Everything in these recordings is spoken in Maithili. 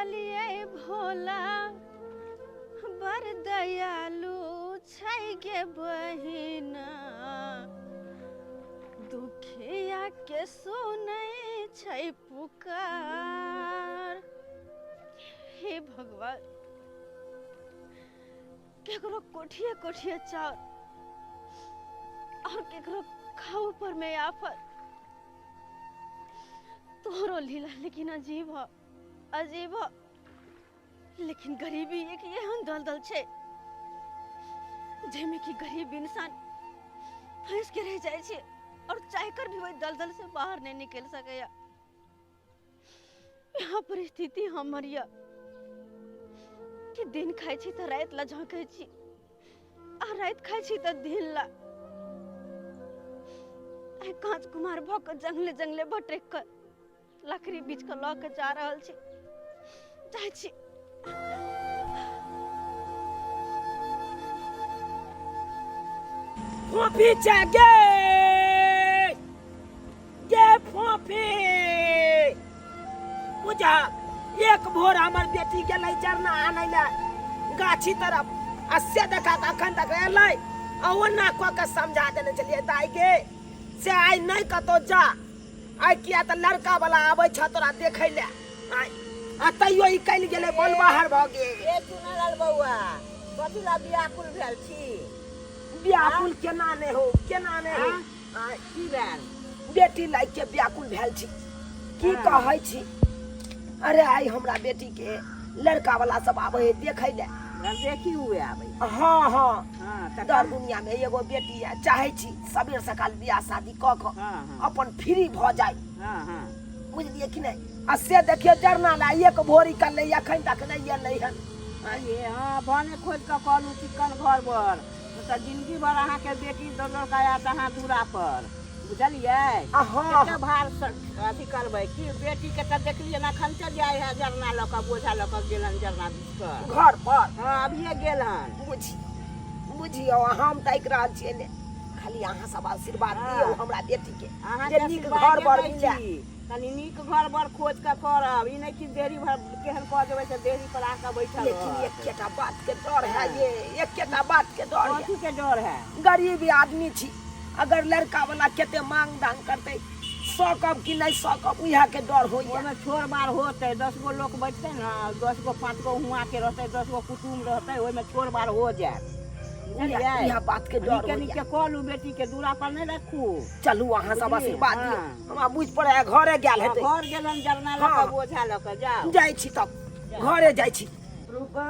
बुझलियै भोला बड़ दयालु छै गे बहिना दुखिया के सुनै छै पुकार हे भगवान केकरो कोठिए कोठिए चाउर और केकरो खाऊ पर में आफत तोहरो लीला लेकिन अजीब ह अजीब ह लेकिन गरीबी एक एहन दलदल छै जाहिमे कि गरीब इंसान फंस के रह जाइ छै और चाह कर भी ओहि दलदल से बाहर नहीं निकल सकैया यहाँ परिस्थिति हमर यऽ कि दिन खाइ छी तऽ राति ला झाँकै छी आ राति खाइ छी तऽ दिन ला आइ काँच कुमार भऽ कऽ जंगले जंगले भटकि कऽ लकड़ी बीछ कऽ लऽ कऽ जा रहल छी जाइ छी फोफी छै गे गे फोफी बुझा एक भोर हमर बेटी गेलै जरना आनै लए गाछी तरफ आ से देखा तऽ अखन तक एलै आ ओना कऽ के समझा देने छलियै दाइ गे से आइ नहि कतौ जा आइ किया तऽ लड़का वाला आबै छ तोरा देखै लए आइ आ तैयो ई कयल गेलै बोल बाहर भऽ गेल ए चुनालाल बौआ कथी ला व्याकुल भेल छी व्याकुल केना नहि हो केना नहि हो आँय, की भेल बेटी लाइक के व्याकुल भेल छी की कहै छी अरे आइ हमरा बेटी के लड़का वाला सब आबै है देखै लए घर देखी हुए आबै हाँ हाँ हाँ दर तखन दुनिया में एगो बेटी है चाहे छी सबेर सकाल बियाह शादी कऽ कऽ हाँ हाँ अपन फ्री भऽ जाय हाँ हाँ बुझलियै कि नहि आ से देखियौ जरना ला एक भोरी करलै अखन तक नहि एलै हन ये हाँ भने खोज कऽ कहलहुँ चिक्कन घर बर तऽ जिंदगी भर अहाँके बेटी दौड़ दौड़ कऽ आयत अहाँ दूरा पर बुझलियै आ हाँ कते भार अथी करबै कि बेटीके तऽ देखलियै ने अखन चलि जाइ है जरना लऽ कऽ बोझा लऽ कऽ गेलन जरना बीछ कऽ घर पर हाँ अभिये गेल हन बुझियौ बुझियौ हम ताकि रहल छियै ने खाली अहाँ सब आशीर्वाद दियौ हमरा बेटी के अहाँके जे नीक आशीर्वाद घर बर दै मिले छी कनि नीक घर बर खोज कऽ करब ई नहि कि देरी भर केहन कऽ देबै से देरी पर आकऽ बैठल लेकिन रहत एकेटा बात के डर है ये एकेटा बात के डर है कथी के डर है गरीब आदमी छी अगर लड़का वाला कते मांग दांग करते सकब कि नहीं सकब उएह के डर होइया ओहिमे छोड़ बार होतै 10 गो लोक बैठतै ने 10 गो 5 गो हुआँ के रहतै 10 गो कुटुम्ब रहतै ओहिमे छोड़ बार हो जायत बुझलियै इएह बात के डर नीके होइया नीके कऽ लू बेटी के दूरा पर नहि रखू चलू अहाँ सब बुझलियै? आशीर्वाद दियौ हाँ। हमरा बुझि पड़े है घरे गेल हेतै घर गेलन जरना लऽ कऽ हाँ। बोझा लऽ कऽ जाउ जाइ छी तब घरे जाइ छी रुका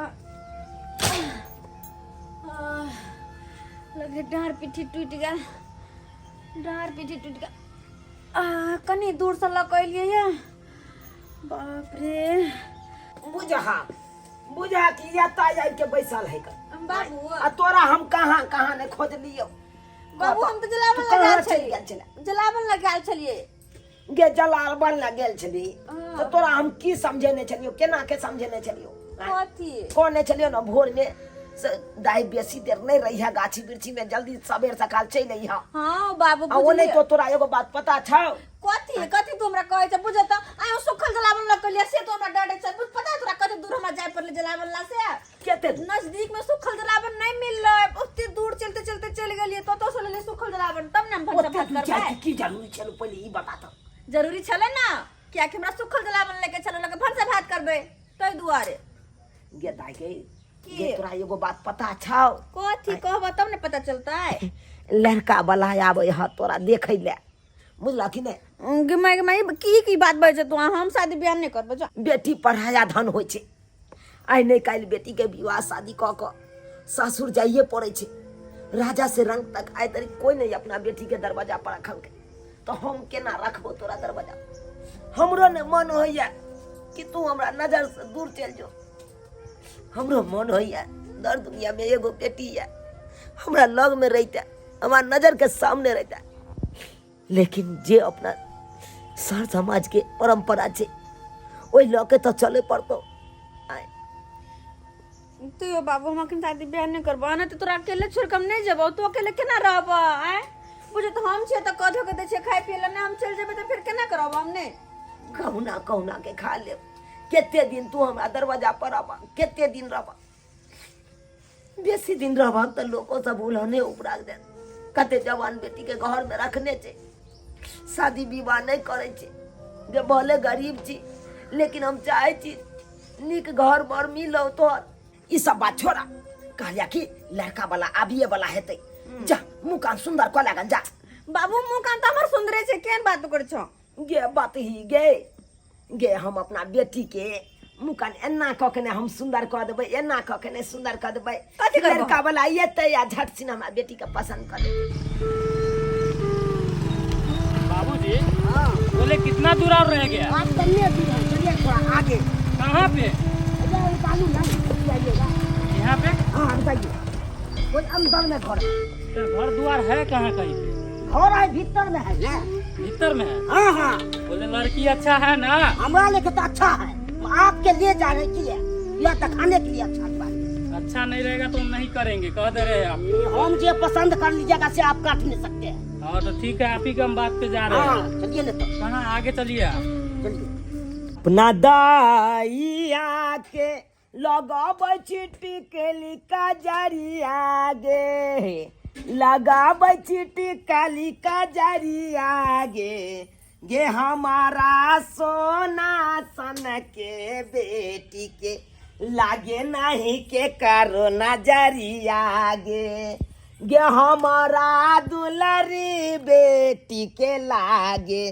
लगे डाँड़ पिट्ठी टूटि गेल डाँड़ पिट्ठी टूटि गेल आ कनि दूरसँ लऽ कऽ एलियै यऽ बाप रे बुझा बुझा कि एतऽ आबि के बैसल है बाबू आ तोरा हम कहाँ कहाँ नहि खोजलियौ बाबू हम तऽ जलावन तू कहाँ लगायल चलि गेल छलियै छले जलावन लगायल छलियै गे जलावन लगेल छली हाँ। तऽ तोरा हम की समझेने छलियौ केना के समझेने छलियौ आँय? कथी कहने छलियौ ने भोर में से दाइ बेसी देर नहीं रही है गाछी वृक्षी में जल्दी सबेर सकाल चलि अइहा हाँ बाबू आ ओ नहीं बुझलियै तो तोरा एगो बात पता छौ कथी कथी तू हमरा कहै छै बुझ तऽ आइ सुखल जलावन लग लिया से तू हमरा डरे छै बुझ पता है तोरा कते दूर हमरा जाय पड़लै जलावन ला से कते दूर? नजदीक में सुखल जलावन नहीं मिललै ओते दूर चलते चलते चलि गेलियै तो तो से लेलियै सुखल जलावन तब ने हम भनसा ओते भात दूर करबै जायके की जरूरी छल पहिले ई बता तऽ जरूरी छलै ना कियाकि हमरा सुखल जलावन लेके छलै लगे भनसा भात करबै ताहि दुआरे गे दाइ गे की? गे तोरा एगो बात पता छौ कथी कहबह तब ने पता चलतै लड़का वाला आबै ह तोरा देखै लए बुझलह कि नहि गे माय गे माय की की बात बजै तू हम शादी बियाह नहि करबै जा बेटी पढ़ाया धन होइ छै आइ नहि काल्हि बेटीके विवाह शादी कऽ कऽ सासुर जाइए पड़ै छै राजा से रंग तक आइ तक कोइ नहि अपना बेटीके दरवाजा पर रखलकै तऽ हम केना रखबो तोरा दरवाजा हमरो ने मन होइए कि तू हमरा नजरसँ दूर चलि जो हमरो मन होइए दर दुनियामे एगो बेटी यऽ हमरा लगमे रहिते हमरा नजरके सामने रहिते लेकिन जे अपना सर समाजके परम्परा छै ओहि लऽ के तऽ चले पड़तौ आँय तैयो बाबू हम अखन शादी बियाह नहि करबो नहि तऽ तोरा अकेले छोड़ि कऽ हम नहि जेबौ तू अकेले केना रहबह आँय बुझे तऽ हम छियै तऽ कऽ धो कऽ दै छियै खाय पियै लए नहि हम चलि जेबै तऽ फेर केना करब हम नहि कहुना कहुना के खा लेब कते दिन तू हमरा दरवाजा पर रहबह, कते दिन रहबह? बेसी दिन रहबह तऽ लोको सब उलहने उपरा देत। कते जवान बेटीके घरमे रखने छै, शादी विवाह नहि करै छै। जे भले गरीब छी, लेकिन हम चाहै छी नीक घर बर मिलौ तोहर। ई सब बात छोड़ा, कहलिया कि लड़का वाला आबिए वाला हेतै। जा, मुँह कान सुंदर कऽ लागल जा। बाबू, मुँह कान तऽ हमर सुन्दरे छै, केहन बात करै छौ? गे बात ही गे, गे हम अपना बेटी के मुँह कान एना कऽ के ने हम सुंदर कऽ देबै, एना कऽ के ने सुंदर कऽ देबै। कथी करबो? लड़का वाला एतै आ झट सिन हमरा बेटी के पसंद कऽ लेतै। बाबूजी बोले कितना दूर और रह गया? बात करने दूर है, चलिए थोड़ा आगे। कहाँ पे? इधर निकालू ना, जाइएगा। यहाँ पे? हाँ, बताइए, कोई अंदर में घर है। तो घर द्वार है कहाँ कहीं पे? घर है, भीतर में है ना। भीतर में है? हाँ हाँ। बोले लड़की अच्छा है ना? हमारा लेके तो अच्छा है, आपके लिए जा रहे की है या दिखाने के लिए अच्छा बात है। अच्छा नहीं रहेगा तो हम नहीं करेंगे, कह दे रहे हैं आप। ये हम जो पसंद कर लीजिएगा से आप काट नहीं सकते हैं। हाँ तो ठीक है, आप ही के हम बात पे जा रहे हाँ हैं। चलिए ना तो। कहाँ आगे चलिए आप? चलिए। अपना दाइया के लगाबै छी टिकली कजरिया गे, लगाबै छी टिकली कजरिया गे, गे हमारा सोना सन के बेटी के लागे नहीं के करो नजरिया गे, गे हमारा दुलरी बेटी के लागे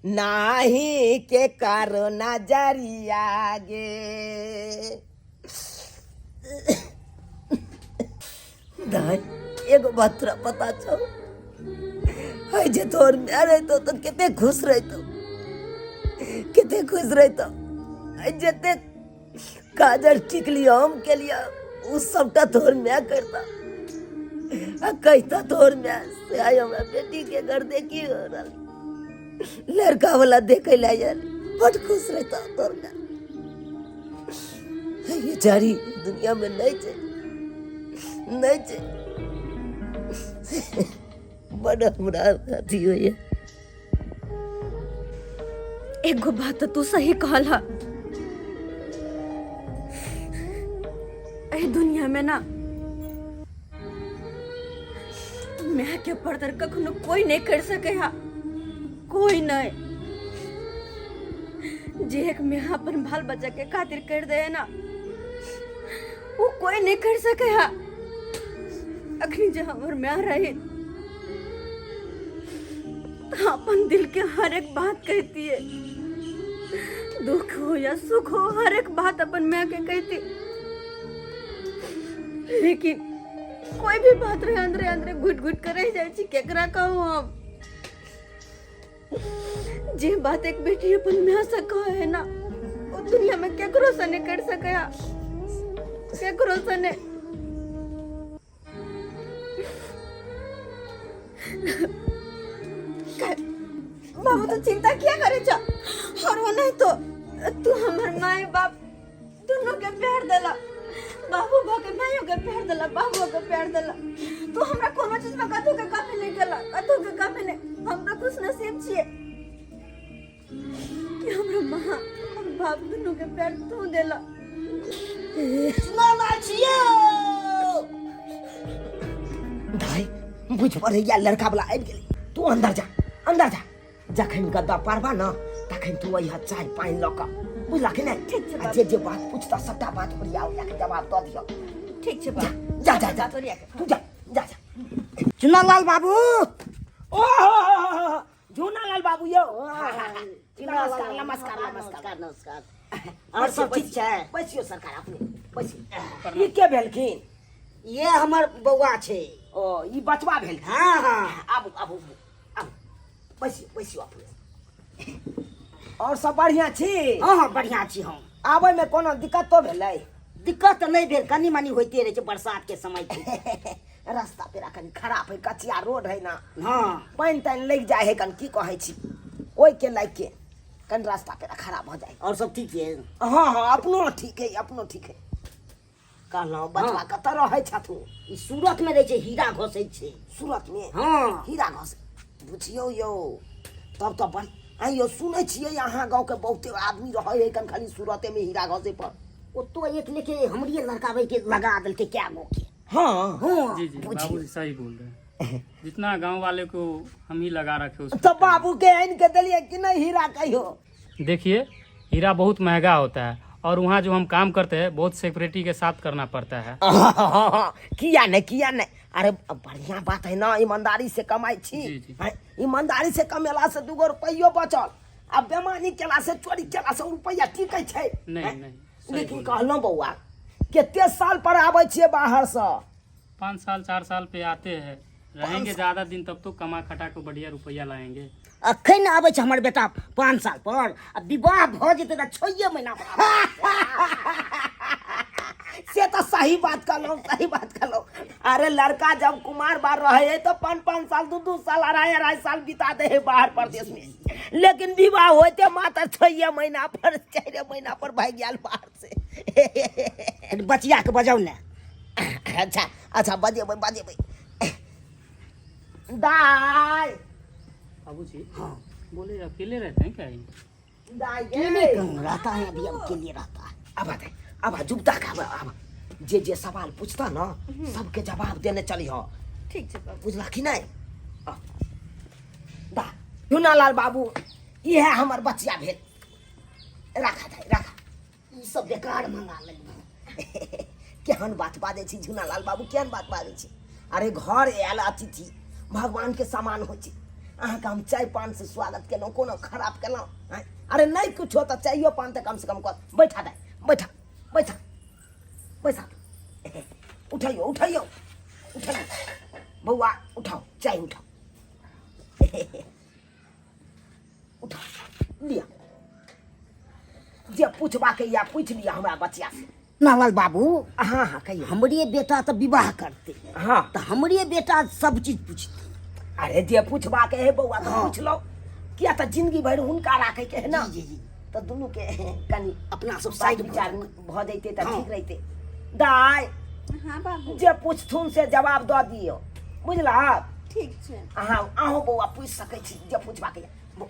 नाही के करो नजरिया गे। दाइ, एगो बात तोरा पता छौ? है जे तोहर माय रहितौ तऽ कते खुश रहितौ, कते खुश रहितौ। है जते काजर टिकली हम केलियै, ओ सबटा तोहर माय करता आ कहता तोहर माय से आइ हमरा बेटी के घर देखी हो रहल, लड़का वाला देखे ला आयल, बड खुश रहता तोहर माय। है बेचारी दुनिया में नहीं छै, नहीं छै। बड हमरा अथी होइए। एगो बात तो तू सही कहल ह, एहि दुनिया में ना माय के पर्दर कखनो कोई नहीं कर सके हा, कोई नहीं। जे एक माय अपन बाल बच्चा के खातिर कर दे है ना, वो कोई नहीं कर सके हा। अखनी जे हमर माय रही तो अपन दिल के हर एक बात कहती है, दुख हो या सुख हो, हर एक बात अपन माँ के कहती। लेकिन कोई भी बात रहे अंदरे अंदरे घुट घुट कर रह जाए छी, केकरा कहूँ हम? जे बात एक बेटी अपन माँ से कहे है ना, वो दुनिया में केकरो से नहीं कर सके, केकरो से नहीं। बाबू तो चिंता किया करे छ? और वो नहीं तो तू हमर माय बाप दोनों के प्यार देला, बाबू भा के माइयो के प्यार देला, बाबू के प्यार देला। तू हमरा कोनो चीज में कतौ के कमी नहीं केला, कतौ के कमी नहीं। हम तो खुश नसीब छिए कि हमरा माँ और बाप दोनों के प्यार तू देला। नाना छियो दाइ, बुझ पड़ैया लड़का वाला आबि गेलै। तू अंदर जा, अंदर जा। जखन गद्दा पारबा न तखन तू अइह चाय पानि लऽ कऽ, बुझला कि नहि? ठीक छै। आ जे जे बात पूछता सबटा बात ओरिया ओरिया के जवाब दऽ दिअ। ठीक छै बाबू। जा जा जा, ओरिया के। तू जा जा जा। चुनालाल बाबू। ओहो, झूनालाल बाबू यौ, नमस्कार नमस्कार नमस्कार। नमस्कार। और सब ठीक छै? बैसियो सरकार, अपने बैसियो। ई के भेलखिन? ये हमर बौआ छै। ओ, ई बचवा भेल? हाँ हाँ। आबू आबू आबू, बैसियो बैसियो अपने। और सब बढ़िया छी? हाँ हाँ, बढ़िया छी हम। आबै में कोनो दिक्कत तो भेलै? दिक्कत तऽ नहि भेल, कनि मनि होइते रहै छै, बरसात के समय छै। रास्ता पेरा कनि खराब है, कचिया रोड है ना। हाँ। पानि तानि लागि जाइ है कनि, की कहै छी, ओहिके लागि के कनि रास्ता पेरा खराब भऽ जाइ। और सब ठीक छै? हाँ हाँ, अपनो ठीक है, अपनो ठीक है। कहलहुँ बचवा कतऽ रहै छथुन? ई सूरत में रहै छै, हीरा घसै छै। सूरत में? हाँ। हीरा घस, बुझियौ यौ, तब तऽ बड़ आइयो सुनै छियै अहाँ गाँव के बहुते आदमी रहै है कन खाली सूरते में हीरा घसे पर। ओतो एक लेके हमरे लड़का भाई के लगा देलकै कै गो के। हाँ हाँ। जी जी, बुझिए। बाबूजी सही बोल रहे हैं, जितना गांव वाले को हम ही लगा रखे उस। तो बाबू के आनि के देलियै कि नहीं हीरा कहियो? देखिए हीरा बहुत महंगा होता है और वहाँ जो हम काम करते हैं बहुत सिक्योरिटी के साथ करना पड़ता है। किया नहीं, किया नहीं, अरे बढ़िया बात है ना, ईमानदारी से कमाई छी। जी, जी। हैं, ईमानदारी से कमेला से दूगो रुपैयो बचल, आ बेमानी केला से चोरी केला से रुपैया टिकै छै? नहीं, हैं? नहीं, सही लेकिन बोल। कहलहुँ बौआ, कते साल पर आबै छियै बाहर से? 5 साल 4 साल पे आते हैं, रहेंगे ज्यादा दिन तब तो कमा खटा के बढ़िया रुपया लाएंगे। अखन आबै छै हमर बेटा 5 साल पर, आ विवाह भऽ जेतै तऽ 6 महीना पर। से तो सही बात कहलहुँ, सही बात कहलहुँ। अरे लड़का जब कुमार बार रहे है तो 5-5 साल 2-2 साल 2.5-2.5 साल बिता दे है बाहर प्रदेश में, लेकिन विवाह होते मात्र 6 महीना पर 4 महीना पर भाग गेल बाहर से। कनि बचिया के बजाउ ने। अच्छा अच्छा, बजेबै बजेबै। दाय। बाबूजी। हाँ। बोले अकेले रहते हैं क्या ये? दाय अकेले गे। कहाँ रहता है, अभी अकेले रहता है। अब आते, अब जुगता का अब, अब जे जे सवाल पूछता ना सबके जवाब देने चली हो। ठीक छै बाबू। बुझला कि नहीं? आ, दा झुनालाल बाबू, इहे हमर बचिया भेल। राखा दाइ राखा। ई सब बेकार मंगा लेलियै। केहन बात बाजै छी झुनालाल बाबू, केहन बात बाजै छी? अरे घर आयल अतिथि भगवान के समान होइ छै। अहाँके हम चाय पान से स्वागत केलहुँ, कोनो खराब केलहुँ? आँय? अरे नहीं कुछो तऽ चाइयो पान तऽ कम से कम कर। बैठा दाइ, बैठा बैठा बैठा। उठैयो उठैयो उठैयो बौआ, उठाओ चाय, उठाओ उठाओ, लिअ। जे पूछबाके या पूछि लिअ हमरा बचिया से। नालाल बाबू। हाँ हाँ, कहियौ। हमरे बेटा तऽ विवाह करतै। हाँ। तऽ हमरे बेटा सब चीज पूछतै। अरे जे पूछबाके है बौआ तऽ पूछ लो, किया तऽ जिंदगी भरि हुनका राखैके है ना। जी जी जी। तऽ दुनू के कनि अपना सब बात साइड विचार भऽ जैतै तऽ हाँ। ठीक रहितै। दाय। हाँ बाबू। जे पूछथुन से जवाब दऽ दियौ, बुझलहक? ठीक छै। अहाँ अहूँ बौआ पूछि सकै छी जे पूछबाके यऽ।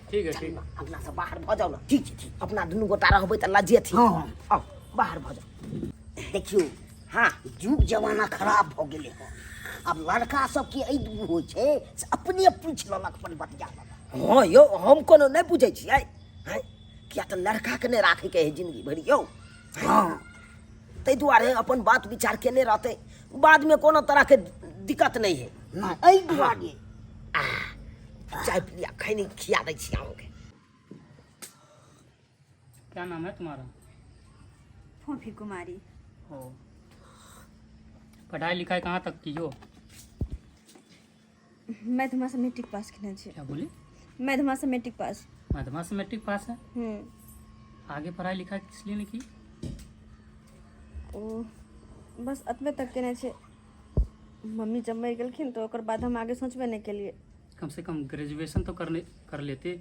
ठीक है, चलू ठीक। ने, अपना सब बाहर भऽ जाउ ने। ठीक छै, ठीक। अपना दुनू गोटा रहबै तऽ लजेथिन। हाँ, हाँ। आउ बाहर भऽ जाउ। देखियौ। हाँ। युग जमाना खराब भऽ गेलै हँ, आब लड़का सबके एहि दुगो होइ छै से अपने पूछि लेलक, अपन बतिया लेलक। हाँ यौ, हम कोनो नहि बुझै छियै, हैं? किया तऽ लड़काके नहि राखैके है जिंदगी भरि यौ। हाँ। ताहि दुआरे अपन बात विचार केने रहतै, बादमे कोनो तरहके दिक्कत नहि है। नहि, एहि दुआरे। आ चाय पिया, खैनी खिया दै छी अहूँके। क्या नाम है तुम्हारा? फोफी कुमारी। ओ, पढ़ाई लिखाई कहाँ तक की हो? मैथमा से मैट्रिक पास केने छी। क्या बोली? मैथमा से मैट्रिक पास। मधमा से मैट्रिक पास है? हम्म। आगे पढ़ाई लिखाई किस लिए नहीं की? ओ बस एतबे तक केने छै। मम्मी जब मरि गेलखिन तऽ ओकर बाद हम आगे सोचबे नहि केलियै। कम से कम ग्रेजुएशन तो करने कर लेते।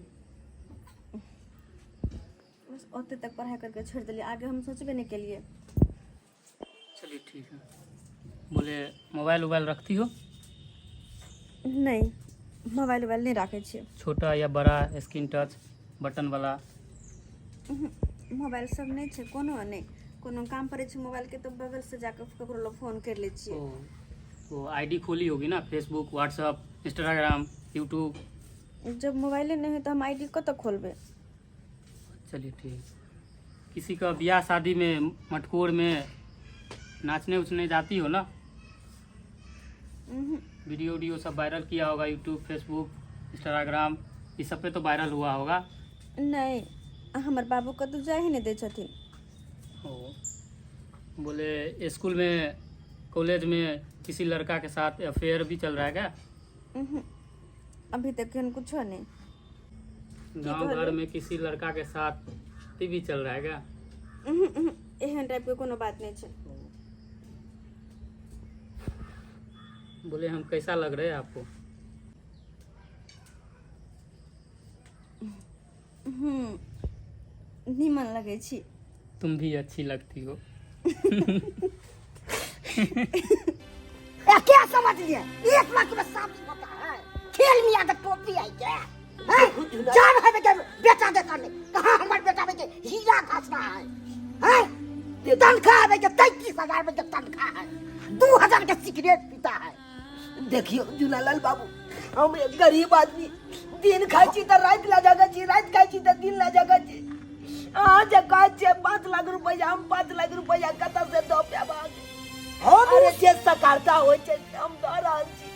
बस ओते तक पढ़ाई करके छोड़ि देलियै, आगे हम सोचबे नहि केलियै। चलिए ठीक है। बोले मोबाइल उबाइल रखती हो? नहि, मोबाइल उबाइल नहि राखै छियै। छोटा या बड़ा, स्क्रीन टच बटन वाला? मोबाइल सब नहि छै, कोनो नहि। कोनो काम पड़ै छै मोबाइलके तऽ बगलसँ जाकऽ ककरो लग फोन करि लै छियै। ओ वो आईडी खोली होगी ना, फेसबुक, व्हाट्सअप, इंस्टाग्राम, यूट्यूब? जब मोबाइले नहि है तऽ हम I D कतऽ खोलबै? चलिए ठीक। किसी का ब्याह शादी में मटकोर में नाचने उचने जाती हो ना? उहुं। वीडियो वीडियो सब वायरल किया होगा, यूट्यूब, फेसबुक, इंस्टाग्राम, इस सब पे तो वायरल हुआ होगा। नहि, हमर बाबू कतहु जाइ ही नहि दै छथिन। ओ, बोले स्कूल में कॉलेज में किसी लड़का के साथ अफेयर भी चल रहा है क्या? उहुं। अभी तक एहन कुछो नहि। गांव घर में किसी लड़का के साथ भी चल रहा है क्या? उहुं, उहुं। एहन टाइपके कोनो बात नहि छै। बोले हम कैसा लग रहे हैं आपको? हूँ, नीमन लगै छी। तुम भी अच्छी लगती हो। ए, क्या समझ लिए? 1 लाख में शादी होता है, खेल में आदत टोपी आई क्या? हैं? जान है बेटे बेटा देता नहीं कहाँ हमारे बेटा में के हीरा घास रहा है हैं? तनख्वाह है के 33,000 में के तनख्वाह है, 2,000 के सिगरेट पीता है। देखियो झूलालाल बाबू, हम एक गरीब आदमी, दिन खाइ छी तऽ राति ला जागा छी, राति खाइ छी तऽ दिन ला जागा छी। अहाँ जे कहै छियै 5 लाख रुपैआ, हम 5 लाख रुपैआ कतऽ से दऽ पायब अहाँके? हम अरे जे सकारता होइ छै से हम दऽ रहल छी,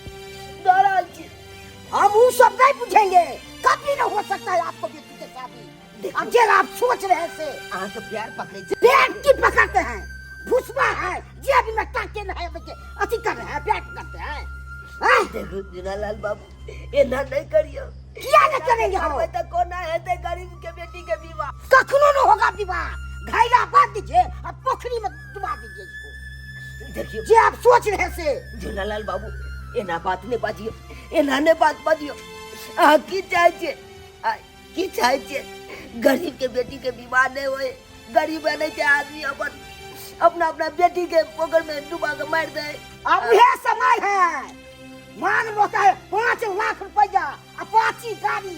दऽ रहल छी। हम वो सब नहीं पूछेंगे, कभी नहीं हो सकता है आपको बेटी के शादी। अब जे आप सोच रहे हैं से अहाँके प्यार पकड़ै छी। पैर की पकड़ते हैं, भुसवा है जे अभी में टाके नहीं है बच्चे अथी कर रहे हैं, पैर पकड़ते हैं। हैं? देखू झूलालाल बाबू, एना नहीं करियो। किया नहीं करेंगे हम? करबै तऽ कोना हेतै गरीब के बेटी के विवाह? कखनो न होगा विवाह। घैला बांध दीजिए और पोखरी में डुबा दीजिए इसको। देखियो जे आप सोच रहे हैं से। झूलालाल बाबू, एना बात नहीं बाजियो, एना नहीं बात बाजियो। अहाँ की चाहै छियै? आ, की चाहै छियै? गरीब के बेटी के विवाह नहीं होए, गरीब नहीं छै आदमी अपन अपना अपना बेटी के पोखर में डुबा के मारि दे। अब यह समय है, मांग होता है 5 लाख रुपया, अपाची गाड़ी,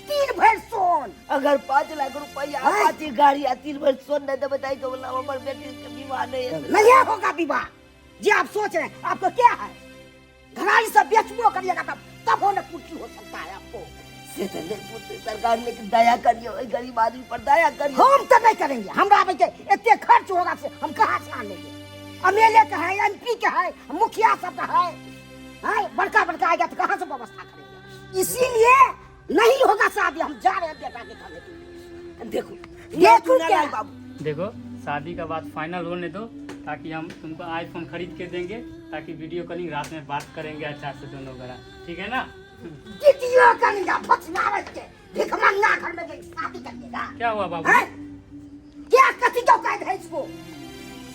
3 भर सोन। अगर 5 लाख रुपया, हैं? अपाची गाड़ी आ 3 भर सोन नहीं देबै तऽ बोला हमर बेटी के विवाह नहीं हेतै। नहीं होगा विवाह जे आप सोच रहे हैं। आपको क्या है, घराड़ी सब बेचबो करिएगा तब तब होने पूर्ति हो सकता है आपको। से तो नहीं पूछते सरकार, लेकिन दया करियो एहि गरीब आदमी पर, दया करियो। हम तो नहीं करेंगे, हमरा बच्चे इतने खर्च होगा से हम कहाँ से आनेंगे? एमएलए का है, एमपी का है, मुखिया सब का है, है बड़का बड़का आएगा तो कहाँ से व्यवस्था करेंगे? इसीलिए नहीं होगा शादी। हम जा रहे हैं बेटा के खाने के लिए। देखो देखो देखो क्या? बाबू, देखो शादी का बात फाइनल होने दो, ताकि हम तुमको आईफोन खरीद के देंगे, ताकि वीडियो कॉलिंग रात में बात करेंगे अच्छा से दोनों गरा, ठीक है ना? वीडियो कॉलिंग फसलावत के भिखमंगा घर में जाके शादी करिएगा। क्या हुआ बाबू? हैं? क्या कथी का औकात है इसको?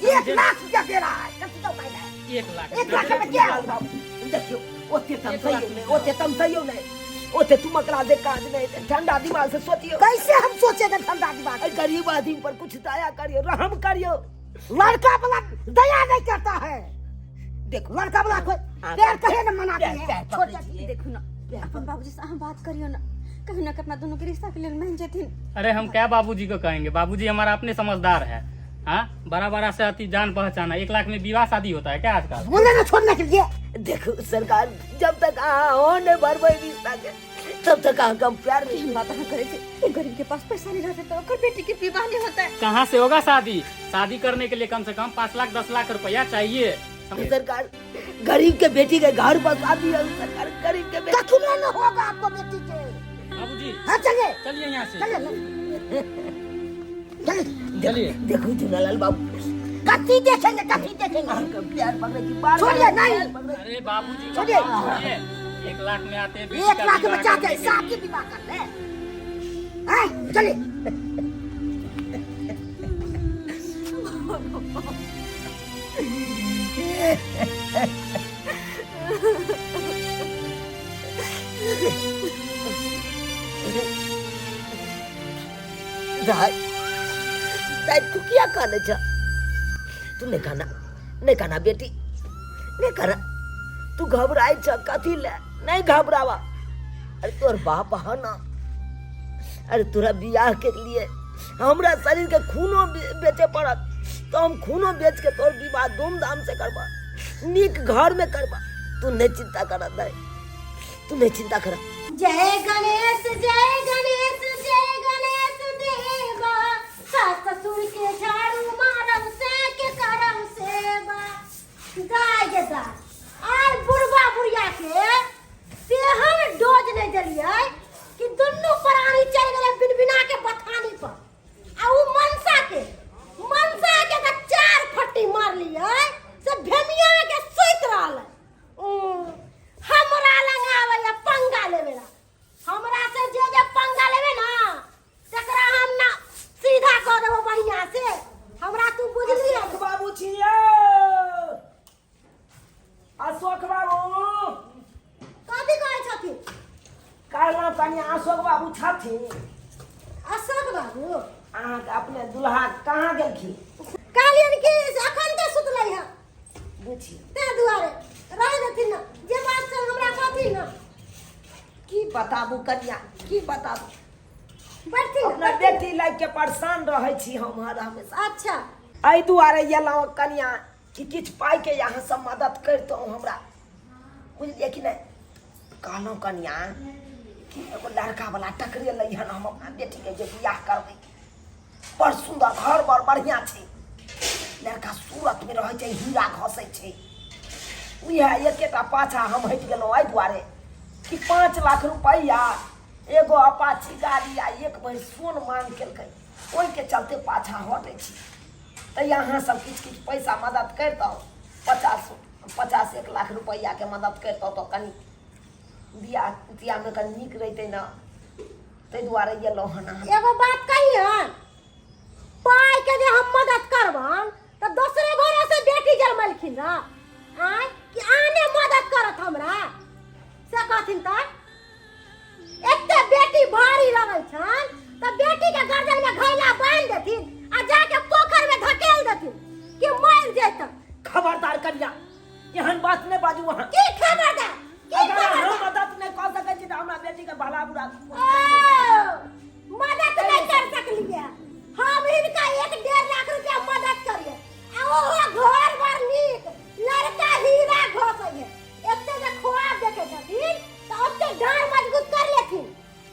1 लाख रुपया दे रहा है, कथी का औकात है? 1 लाख। 1 लाख में क्या होगा? देखियो ओते तमसैयो नहीं, ओते तमसैयो नहीं, ओते तुम अकला दे काज नहीं, ठंडा दिमाग से सोचियो। कैसे हम सोचेंगे ठंडा दिमाग? अरे गरीब आदमी पर कुछ दया करियो, रहम करियो। लड़का वाला दया नहीं करता है। देखो लड़का वाला कोई हाँ, पैर कहे न मनाते पैर- हैं। पैर छोड़ पकड़ै छियै। देखू ना अपन बाबूजी से अहाँ बात करियो ना, कहीं ना अपना दोनों के रिश्ता के लिए मान जेथिन। अरे हम क्या बाबूजी को कहेंगे, बाबूजी हमारा अपने समझदार है। हाँ बड़ा बड़ा से अति जान पहचाना। 1 लाख में विवाह शादी होता है क्या आजकल? बोले ना छोड़ने के लिए। देखो सरकार, जब तक अहाँ हो नहीं भरबै रिश्ता के तब तक अहाँ हम प्यार नहीं। केहन बात अहाँ करै छी? ओ गरीब के पास पैसा नहीं रहते तो ओकर बेटी के विवाह नहीं होता है। कहाँ से होगा शादी? शादी करने के लिए कम से कम 5 लाख 10 लाख रुपया चाहिए। सरकार गरीब के बेटी के घर पर शादी है, सरकार गरीब के बेटी कखनो न होगा आपको बेटी के। बाबूजी हाँ चलिए चलिए यहाँ से, चलिए चलिए चलिए। देखो झूलालाल बाबू, कथी देखेंगे, कथी देखेंगे? अहाँ प्यार पकड़े छी, बार छोड़िए नहीं। अरे बाबूजी छोड़िए। छोड़िए, 1 लाख में आते हैं, 1 लाख में चाहते हैं करने के लिए। शादी विवाह कर ले। हैं? चलिए। दाई, दाई तू क्या खाने छ? तू नहीं खाना, नहीं खाना बेटी, नहीं खाना। तू घबराई छ कथी ले? नहीं घबरावा। अरे तोर बाप है ना, अरे तोरा बियाह के लिए हमरा शरीर के खूनो बेचे पड़त तो हम खूनो बेच के तोर विवाह धूमधाम से करबा, नीक घर में करबा। तू नहीं चिंता कर दाई, तू नहीं चिंता कर। जय गणेश जय गणेश जय गणेश देवा, सास ससुर के झाड़ू मारब से के करब सेवा। दाय गे दाय, आइ बुढ़बा बुढ़िया के तेहन डोज नहीं देलियै कि दुनू प्राणी चलि गेलै बिनबिना के बथानी पर। आ उ मनसा के, मनसा के तऽ 4 फट्टी मारलियै से भेमिया के सुति रहलै। हमरा लग आबैया पंगा लेबे ला, हमरा से जे जे पंगा लेबे ना तकरा हम ना सीधा कऽ देबो बढ़िया से। हमरा तू बुझली? अशोक बाबू छियो, अशोक बाबू कथी कहै छथिन? कहलहुँ कनि अशोक बाबू छथिन? अशोक बाबू अहाँके अपने दुल्हा कहाँ गेलखिन? कहलियनि कि से अखन तऽ सुतलै हँ, बुझियौ ताहि दुआरे रहि देथिन ना, जे बात छै हमरा कहथिन ना। की बताबू कनिया, की बताबू? बैठथिन। अपना बेटी लाइक के परेशान रहै छी हम हर हमेशा। अच्छा। एहि दुआरे एलहुँ कनिया कि किछु पाइके अहाँ सब मदद करितहुँ हमरा, बुझलियै कि नहि? कहलहुँ कनिया कि एगो लड़का वाला टकरेलै हन, हम अपना बेटीके जे बियाह करबै। बड़ सुन्दर घर बड़ बढ़िआँ छै, लड़का सूरतमे रहै छै, हीरा घसै छै। उएह एकेटा पाछा हम हटि गेलहुँ एहि दुआरे कि 5 लाख रुपैआ, एगो अपाची गाड़ी आ एक भरि सोन मांग केलकै, ओहिके चलते पाछा हटै छी। तऽ अहाँ सब किछु किछु पैसा मदद करितहुँ, 50 50 1 लाख रुपैआके मदद करितहुँ तऽ कनि बियाह तियाहमे कनि नीक रहितै ने, ताहि दुआरे एलहुँ हन अहाँ। एगो बात कहियन, पाइ के जे हम मदद करबन तऽ दोसरे घरे से बेटी जन्मलखिन रह आय कि आने मदद करत हमरा से कहथिन। तऽ एते बेटी भारी लगै छन तऽ बेटी के गर्दन में घैला बांधि देथिन आ जाके पोखर में धकेल देथिन कि मरि जैतन। खबरदार कनिया, एहन बात नहि बाजू अहाँ। की खबरदार, की? अगर अहाँ खबरदार। मदद नहि कऽ सकै छी तऽ हमरा बेटीके भला बुरा ओ, मदद नहीं कर सकलिए हम हिनका। 1-1.5 लाख रुपया मदद करिए आ ओहो घर बर नीक, लड़का हीरा घसै है। एते जे ख्वाब देखे छथिन तऽ ओते डाँड़ मजबूत कर लेथिन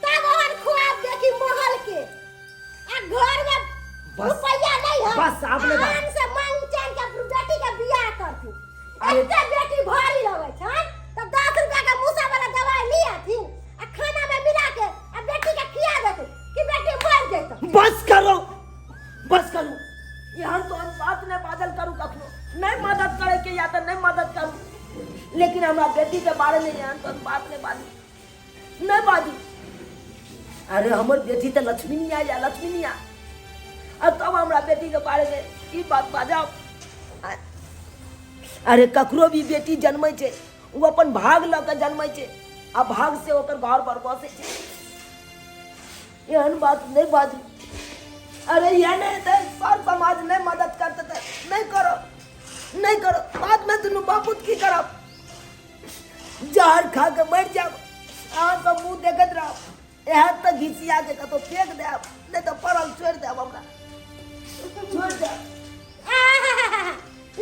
तब ओहन ख्वाब देखी महल के। आ घर में बस। रुपया नहीं है। बस, आब नहि बात। आन से मांग चांग के बेटी के बियाह करथिन। अरे- एते बेटी भारी लगै छन तऽ 10 रुपया के मूसा वाला दवाई ले आथिन आ खाना में मिला के आ बेटी के खिया देथिन कि बेटी मर जेतौ। बस करो, बस करू, एहन तो हम बात नहि बाजल करू कखनो। नहि मदद करे के या तऽ नहि मदद करू, लेकिन हमरा बेटी के बारे में एहन तो बात नहि बाजू, नहि बाजू। अरे हमर बेटी तऽ लक्ष्मीनिया या लक्ष्मीनिया, आ तब हमरा बेटी के बारे में ई बात बाजब? अरे ककरो भी बेटी जन्मै छै, ओ अपन भाग लऽ कऽ जन्मै छै आ भाग से ओकर घर पर बसै छै। एहन बात नहि बाजू। अरे यह नहि तऽ सर समाज नहि मदद करते तऽ नहि करो, नहि करो। बादमे दुनू बापूत की करब? जहर खा के मरि जायब, अहाँ सब मुँह देखैत रहब। एहन तऽ घिसिया के कतौ फेंक देब, नहि तऽ पड़ल छोड़ि देब, हमरा छोड़ि देब।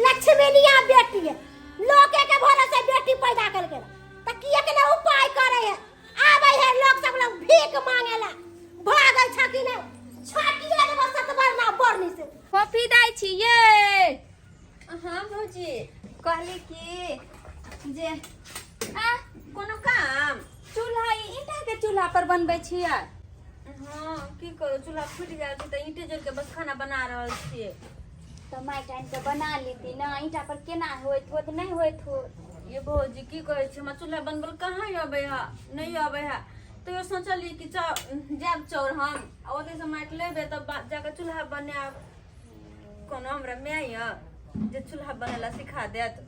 लक्ष्मीनिया बेटी है, लोके के भरोसे बेटी पैदा करके त किए के ने उपाय करे है। आबै है लोग सब लोग भीख मांगेला, भागै छ कि ने छाटिए देबो सतबरना बरनी से। कॉफी दै छी ये। हाँ भौजी, कहली कि जे आ कोनो काम। चूल्हा ई ईंटा के चूल्हा पर बनबै छियै? हाँ, की करू, चूल्हा फूटि गेल छै तऽ ईंटे जोड़ के बस खाना बना रहल छियै। तऽ माटि आनि कऽ बना लेती ने, ईंटा पर केना होइत होत? नहि होइत होत। ये भौजी, की कहै छी, हमरा चूल्हा बनबल कहाँ अबै है, नहि अबै है। तैयो सोचलियै कि जायब चौर हम आ ओतयसँ माटि लेबै तब जाकऽ चूल्हा बनायब। कोनो हमरा माय यऽ जे चूल्हा बनेला सिखा देत?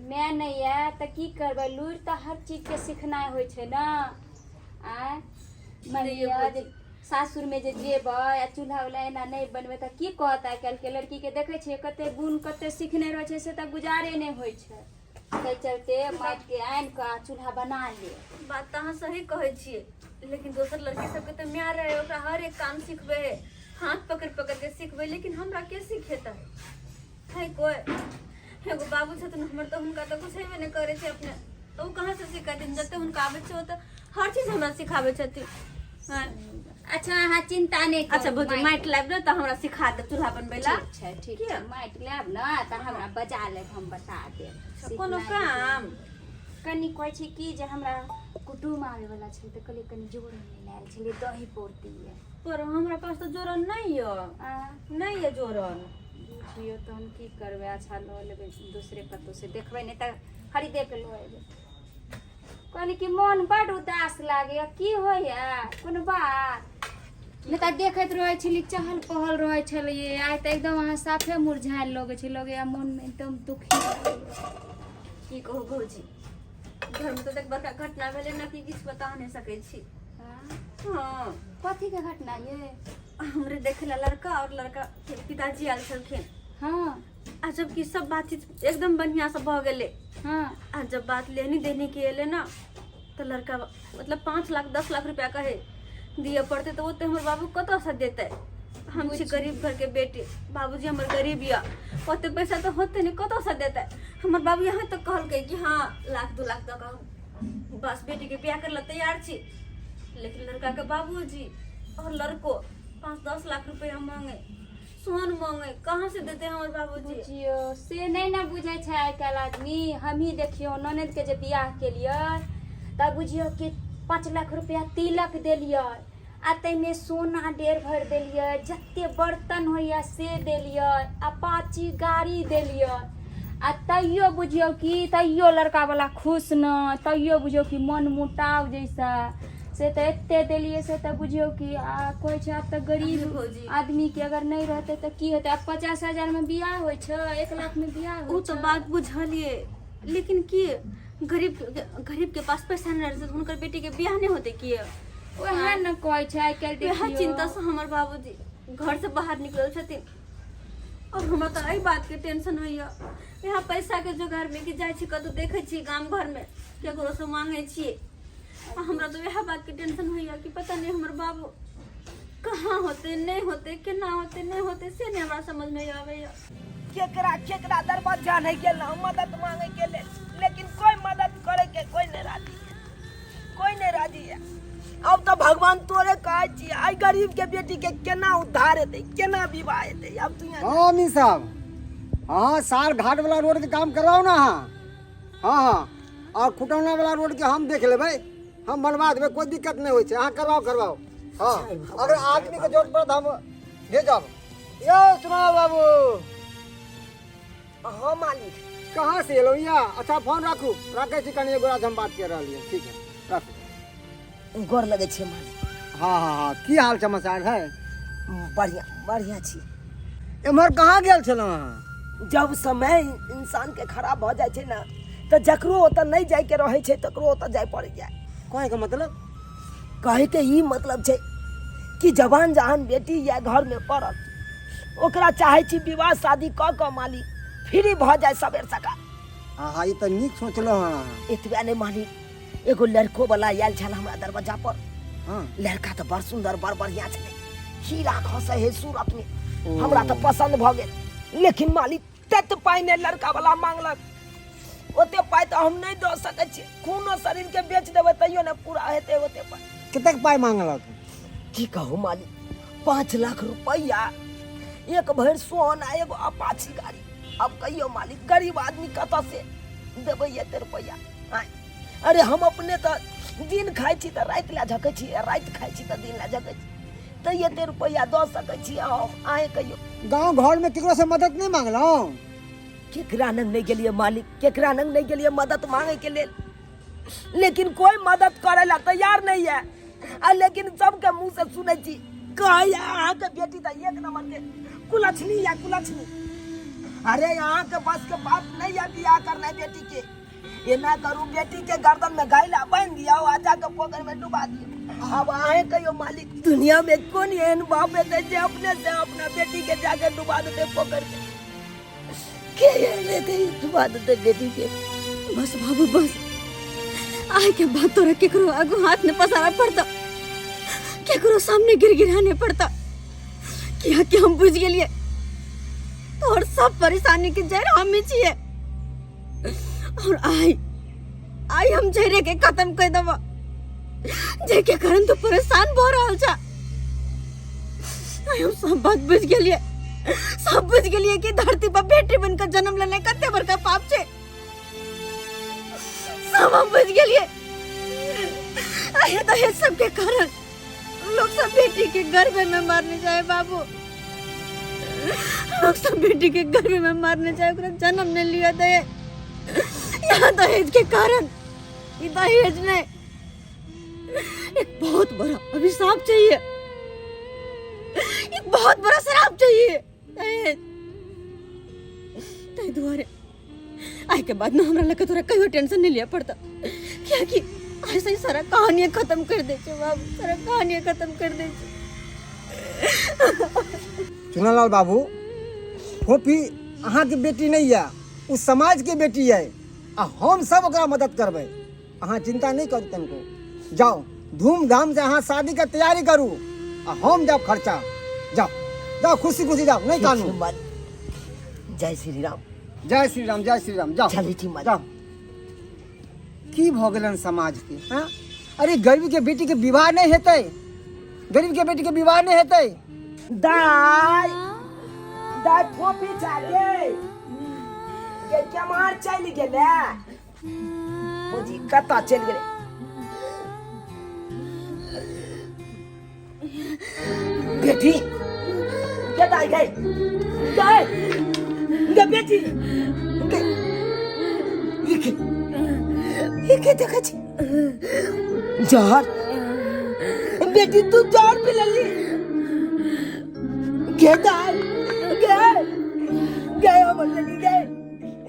माय नहि यऽ तऽ की करबै, लुरि तऽ हर चीजके सिखनाइ होइ छै ने। आँय, मानि लिअ जे सासुरमे जे जेबै आ चूल्हा उल्हा एना नहि बनबै तऽ की कहत? आइ काल्हिके लड़कीके देखै छियै कते गुण कते सिखने रहै छै, से तऽ गुजारे नहि होइ छै। ताहि चलते माटिके आनि कऽ आ चूल्हा बना ले। बात तऽ अहाँ सही कहै छियै, लेकिन दोसर लड़की सबके तऽ माय रहै, ओकरा हर एक काम सिखबै है, हाथ पकड़ि पकड़ि के सिखबै, लेकिन हमरा के सिखेतै? है कोइ? एगो बाबू छथिन हमर, तऽ हुनका तऽ कुछ हेबे नहि करै छै अपने, तऽ ओ कहाँ से सिखेथिन? जते हुनका आबै छै ओ तऽ हर चीज हमरा सिखाबै छथिन। हँ। अच्छा, अहाँ चिंता नहि करू। अच्छा भौजी, माटि लाबि दे तऽ हमरा सिखा दे चूल्हा बनबै ला। ठीक छै, ठीक किया? छै, माटि लायब ने तऽ हमरा बजा लेब, हम बता देब। कोनो सिखनाइ काम। कनि कहै छै कि जे हमरा कुटुम आबै वाला छै, तऽ कहलियै कनि जोरन नहि लायल छलियै, दही पौरतियै। पर हमरा पास तऽ जोरन नहि यऽ। आ नहि यऽ जोरन। बुझियौ तहन की करबै? अच्छा, लऽ लेबै दोसरे कतहु से, देखबै, नहि तऽ खरीदे के लऽ एबै। कहली कि मोन बड उदास लागैया, की होइया? कोनो बात नहि तऽ देखैत रहै छली, चहल पहल रहै छलियै, आइ तऽ एकदम अहाँ साफे मुरझायल लगै छै, लगैया मोनमे एकदम दुखी लागैया। की कहू भौजी, घरमे तऽ बड़का घटना भेलै ने कि किछु बता नहि सकै छी। हाँ? हँ। कथीके घटना ये? हमरे देखे ला लड़का और लड़का के पिताजी आयल छलखिन। आ जबकि सब बातचीत एकदम बढ़िया से भऽ गेलै। आ जब बात लेनी देनी के एलै ना तऽ लड़का मतलब 5 लाख 10 लाख रुपया कहे दिअ पड़तै, तऽ ओते हमर बाबू कतऽसँ देतै? हम छी गरीब घरके बेटी, बाबूजी हमर गरीब यऽ, ओते पैसा तऽ होतै नहि, कतऽसँ देतै? हमर बाबू यहाँ तक कहलकै कि हँ, लाख 2 लाख दऽ कऽ हम बस बेटीके बियाह करै लए तैयार छी। लेकिन लड़काके बाबूजी और लड़को 5-10 लाख रुपया मांगे, सोन मांगे, कहाँ से देते हमर बाबूजी? बुझियौ, से नहि ने बुझै छै आइ काल्हि आदमी। हमही देखियौ, ननदिके जे बियाह केलियै तऽ बुझियौ कि 5 लाख रुपया तिलक देलियै आ ताहिमे सोना 1.5 भरि देलियै, जते बर्तन होइए से देलियै, अपाची गाड़ी देलियै आ तैयो बुझियौ कि तैयो लड़कावला खुश नहि। तैयो बुझियौ कि मन मुटाव जैसा। से तऽ एते देलियै, से तऽ बुझियौ कि आ कहै छै आब तऽ गरीब भौजी। आदमीके अगर नहि रहतै तऽ की हेतै? आब 50,000मे बियाह होइ छै, 1 लाखमे बियाह ओ होइ तऽ छै। बात बुझलियै, लेकिन की गरीब गरीब के पास पैसा नहि रहै छै, हुनकर बेटी के बियाह नहि होते की? ओएह ने कहै छै आइ काल्हि। वएह देखियौ, चिंता से हमर बाबूजी घर से बाहर निकलल छथिन और हमरा तऽ एहि बात के टेंशन होइया, यहाँ पैसा के जोगार में कि जाइ छी कतौ, देखै छी गाम घर में केकरो से मांगे छियै आ हमरा तऽ वएह बात के टेंशन होइया कि पता नहीं हमर बाबू कहाँ होते, नहीं होते, केना होते, नहीं होते, से नहीं हमरा समझ में आबैया। केकरा केकरा दरवाजा नहीं गेलहुँ मदद मांगे के लेल, लेकिन कोई मदद करे के कोई नहीं राजी है, कोई नहीं राजी है। अब तो भगवान तोरे कहै छी, आई गरीब के बेटी के केना उद्धार हेतै, केना विवाह हेतै? अब तू यहाँ हाँ अमीन साहब, हाँ, सार घाट वाला रोड के काम करवाओ ना। हाँ हाँ हाँ और खुटौना वाला रोड के हम देख लेबै, हम बनवा देबै, कोई दिक्कत नहीं होइ छै। अहाँ करवाओ, करवाओ। हाँ, अगर आदमी के जरूरत पड़त हम भेजब। यौ सुनाओ बाबू। हाँ मालिक। कहाँ से एलहुँ या? अच्छा, फोन राखू, राखै छी, कनि एगो हम बात कर रहलियै। ठीक है, राखू। गोर लगै छै मालिक। हाँ हाँ हाँ की हाल समाचार है? बढ़िया, बढ़िया छी। एम्हर कहाँ गेल छलहुँ अहाँ? जब समय इंसान के खराब भऽ जाइ छै ने, तऽ जकरो ओतऽ नहि जाइके रहै छै, तकरो ओतऽ जाय पड़ि जाय। कहैके मतलब? कहैके ई मतलब छै कि जवान जहान बेटी या घरमे पड़ल, ओकरा चाहै छी विवाह शादी कऽ कऽ मालिक फ्री भऽ जाय सबेर सकाल। हाँ हाँ ई तऽ नीक सोचलहुँ हँ अहाँ। एतबे नहि मालिक, एगो लड़को वाला आयल छल हमरा दरवाजा पर। लड़का तऽ बड़ सुंदर, बड़ बढ़िया छलै, हीरा खसै है सूरत में। हमरा तऽ पसंद भऽ गेल, लेकिन मालिक तत पाइ नहि लड़का वाला मांगलक। ओते पाइ तऽ हम नहि दऽ सकै छियै, खूनो शरीर के बेच देबै तैयो नहि पूरा हेतै ओते पाइ। कतेक पाइ मांगलक? की कहू मालिक, 5 लाख रुपैआ, 1 भरि सोन आ एगो अपाची गाड़ी। अब कहियो मालिक, गरीब आदमी कतऽ से देबै एते रुपैआ? आँय? अरे, हम अपने तऽ दिन खाइ छी तऽ राति लए झकै छी, आ राति खाइ छी तऽ दिन लए झकै छी, तऽ एते रुपैआ दऽ सकै छी हम? अहें कहियो। गाँव घरमे केकरो से मदद नहि मांगलहुँ? केकरा नंग नहि गेलियै मालिक, केकरा नंग नहि गेलियै मदद मांगे के लेल, लेकिन कोई मदद करे ला तैयार नहीं है। आ लेकिन सबके मुंह से सुनै छी, कहैया अहाँके बेटी तऽ एक नंबर के कुलक्षणी या कुलक्षणी। अरे, अहाँके बस के बात नहीं है बियाह करना बेटी के। एना करू, बेटी के गर्दन में गाइला बांधि दियौ आ जाके पोखरि में डुबा दियौ। आब अहें कहियो मालिक, दुनिया में कोन एहन बाप हेतै जे अपने से अपना बेटी के जाके डुबा देतै पोखरि में? के एहन हेतै डुबा देतै बेटी के? बस बाबू बस, आय के बाद तोरा केकरो आगू हाथ न पसारा पड़ता, केकरो सामने गिड़गिड़ाने पड़ता, किया कि हम बुझ गेलिए तोहर सब परेशानी के जड़ हम ही छिए और आई आई हम जड़े के खत्म कर देबो जे के कारण तू परेशान भ रहल छा। आइ हम सब बात बुझ गेलिए, सब बुझ गेलिए कि धरती पर बेटी बनकर जन्म लेने कते बड़का पाप छे। सब हम बुझ गेलिए। आइ दहेज सबके कारण लोग सब बेटी के गर्भ में मारने जाए बाबू, लोग सब बेटी के गर्भ में मारने जाए, ओकरा जन्म नहीं लिया दे। यहाँ दहेज के कारण, ई दहेज ने एक बहुत बड़ा अभिशाप चाहिए, एक बहुत बड़ा श्राप चाहिए दहेज। ताहि दुआरे आइ के बाद ना हमरा लगे तोरा कहियो टेंशन नहीं लिया पड़ता, कियाकि ऐसे ही सारा कहानी खत्म कर दे छे बाबू, सारा कहानी खत्म कर दे छे। चुनालाल बाबू, फोपी अहाँके बेटी नहीं यऽ, ओ समाजके बेटी यऽ आ हम सब ओकरा मदद करबै। अहाँ चिंता नहीं करू तनिको। जाओ धूमधाम से अहाँ शादी के तैयारी करू आ हम जाओ खर्चा। जाओ जाओ खुशी खुशी जाओ, नहीं कानू। जय श्री राम। जय श्री राम, जय श्री राम। जाओ चली छी मालिक। जाओ। की भऽ गेलन समाज के? हाँ, अरे गरीब के बेटी के विवाह नहीं हेतै, गरीब के बेटी के विवाह नहीं हेतै। दाय दाय फोपी छागे गे केम्हर चलि गेलै? बुझी कतऽ चलि गेलै? बेटी के दाय गए गए गे बेटी गे ई के ई के देखै छी जहर। बेटी तू जहर पी लेली? गे दाय गे गे हमर बेटी गे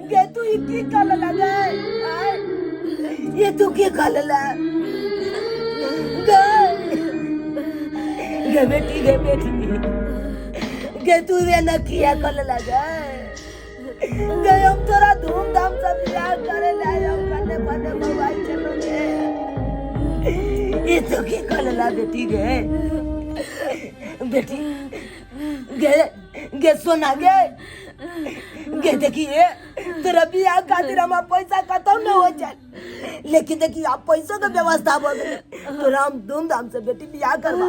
गे तू ई की कर लेला गे? आय ये तू की कर लेला गे? गे बेटी गे बेटी गे तू रे न किया कर लेला गे? गे हम तोरा धूमधाम से बियाह करे ले हम कने कने मोबाइल चलो गे, ये तो की कर लेला बेटी गे? बेटी गे गे सोना गे गे देखिए तोरा बियाह खातिर हमरा पैसा कतौ न हो जाए, लेकिन देखिए आप पैसों के व्यवस्था भऽ गेलै। तोरा हम धूमधाम से बेटी बियाह करबा,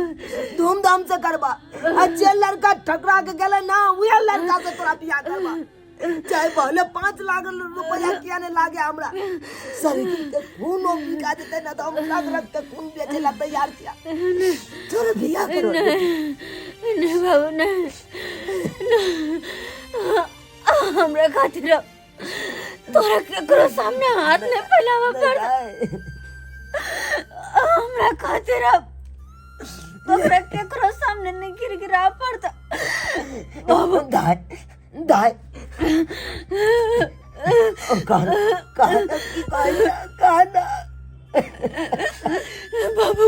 धूमधाम से करबा। आ जे लड़का ठकरा के गेलै ना उहे लड़का से तोरा बियाह करबा, चाहे भले 5 लाख रुपया किया नहीं लागे हमरा। शरीर के खून बिका देते ना तो हम रग रग के खून बेचे ला तैयार छिया। तोरा बियाह करो। नहीं नहीं बाबू नहीं, नहीं हमरा खातिर तोरा केकरो सामने हाथ नहीं फैलावा पड़। हमरा खातिर अब तोरा केकरो सामने नहीं गिड़गिड़ा पड़ता बाबू। दाय दाय कहना कहना की कहना कहना। बाबू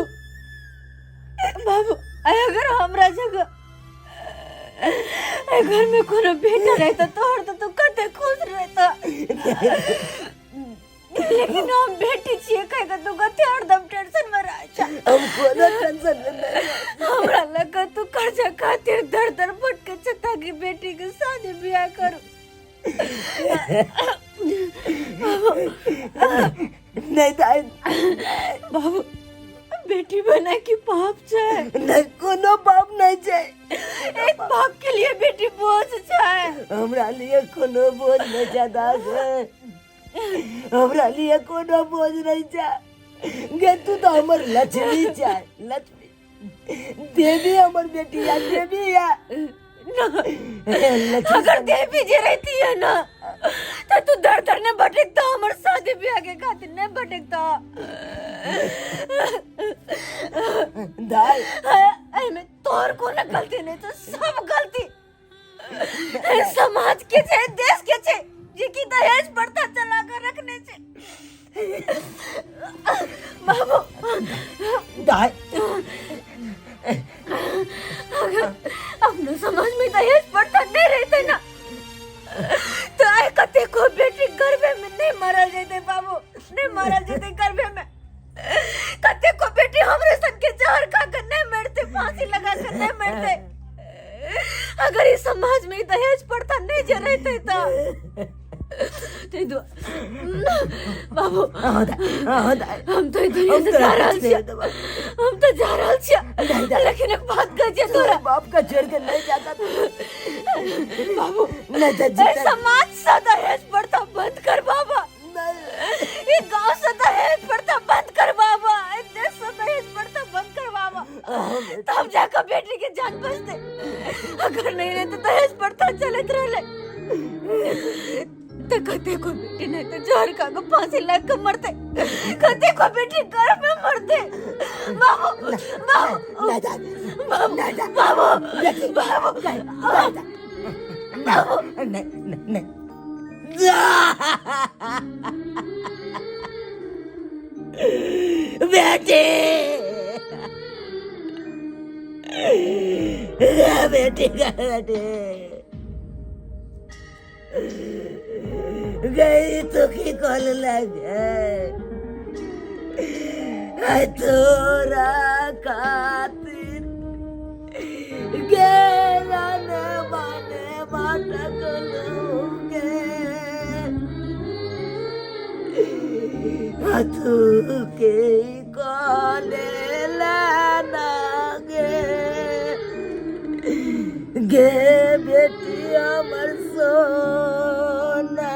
बाबू अगर हमरा जगह घर में कोनो बेटा रहता तोहर तो तू कते खुश रहता, लेकिन हम बेटी छियै कह के तू कते हरदम टेंशन में रहै छ। हम कोनो टेंशन में नहीं। हमरा लगा तू कर्जा खातिर दर दर भटके छ ताकि बेटी के शादी बियाह करू। नहीं दाई। बाबू बेटी बना के पाप छै। नहीं कोनो पाप नहीं छै। एक बाप के लिए बेटी बोझ छै। हमरा लिए कोनो बोझ नहीं छै दास, हमरा लिए कोनो बोझ नहीं छै। गे तू तो हमर लक्ष्मी छै, लक्ष्मी देवी हमर बेटी या देवी या। अगर देवी जी रहती है ना तो तू दर दर ने भटकता, हमर शादी ब्याह के खातिर नहीं भटकता। दाई एमे तोर कोनो गलती नहीं तो सब गलती समाज के छे, देश के छे, जे की दहेज प्रथा चला कर रखने छे। बाबू दाई अगर अपने समाज में दहेज प्रथा नहीं रहते ना तो आइ कते को बेटी गर्भे में नहीं मरल जेते बाबू, नहीं मरल जेते गर्भे में। कते को बेटी हमरे सन के जहर खा कर नहीं मरते, फांसी लगा कर नहीं मरते। अगर इस समाज में दहेज प्रथा नहीं जे रहते तो बाबू हम तो दुनिया से जा रहल छियै, हम तो जा रहल छियै, लेकिन एक बात कह छियै तोरा बाप का छोड़ के नहीं जाता बाबू। नहीं समाज से दहेज प्रथा बंद कर बाबा, ये गांव से दहेज प्रथा बंद कर बाबा, देश से दहेज प्रथा बंद कर बाबा, तब जाकर बेटी के जान बचते। अगर नहीं रहते दहेज प्रथा चलत रहले तो कते को बेटी नहीं तो जहर खा के फांसी लग के मरते, कते को बेटी घर में मरते। बाबू बाबू बाबू बाबू बाबू बाबू नहीं नहीं बेटी बेटी बेटी गई तो की कॉल लगे। आइ तोरा खातिर गेलन बने भटकलू गे आ तू के कले लाना गे गे बेटी हमर सोना।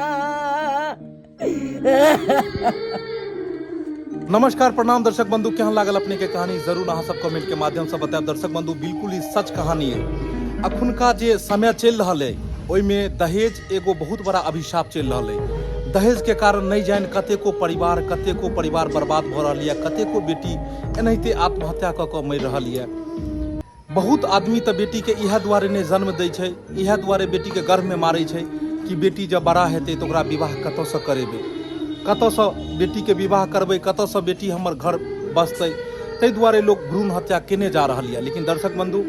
नमस्कार, प्रणाम दर्शक बंधु, केहन लागल अपने के कहानी जरूर अहाँ सब कमेंट के माध्यम से बतायब। दर्शक बंधु, बिल्कुल ही सच कहानी है। अखुनका जे समय चलि रहल है ओहिमे दहेज एगो बहुत बड़ा अभिशाप चलि रहल है। दहेज के कारण नहीं जानि कतेको परिवार, कतेको परिवार बर्बाद भऽ रहल यऽ, कतेको बेटी एनाहिते आत्महत्या कऽ कऽ मरि रहल यऽ। बहुत आदमी तऽ बेटीके इएह दुआरे नहि जन्म दै छै, इएह दुआरे बेटीके गर्भमे मारै छै कि बेटी जब बड़ा हेतै तऽ ओकरा विवाह कतऽसँ करेबै, कतऽसँ बेटीके विवाह करबै, कतऽसँ बेटी हमर घर बसतै। ताहि दुआरे लोक भ्रूण हत्या केने जा रहल यऽ। लेकिन दर्शक बन्धु,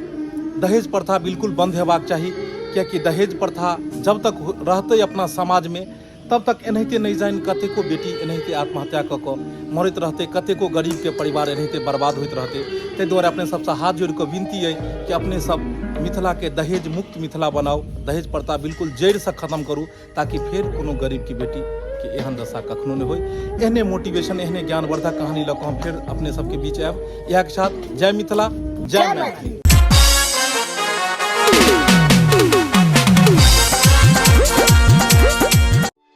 दहेज प्रथा बिल्कुल बन्द हेबाक चाही, कियाकि दहेज प्रथा जब तक रहतै अपना समाजमे तब तक एनाहिते नहि जानि कतेको बेटी एनाहिते आत्महत्या कऽ कऽ मरैत रहतै, कतेको गरीबके परिवार एनाहिते बर्बाद होइत रहतै। ताहि दुआरे अपने सबसँ हाथ जोड़ि कऽ विनती अइ कि अपने सब मिथिलाके दहेज मुक्त मिथिला बनाउ, दहेज प्रथा बिल्कुल जड़िसँ खत्म करू, ताकि फेर कोनो गरीबके बेटीके एहन दशा कखनो नहि होइ। एहने मोटिवेशन, एहने ज्ञानवर्धक कहानी लऽ कऽ हम फेर अपने सबके बीच आयब। इएहके साथ जय मिथिला, जय मैथिली।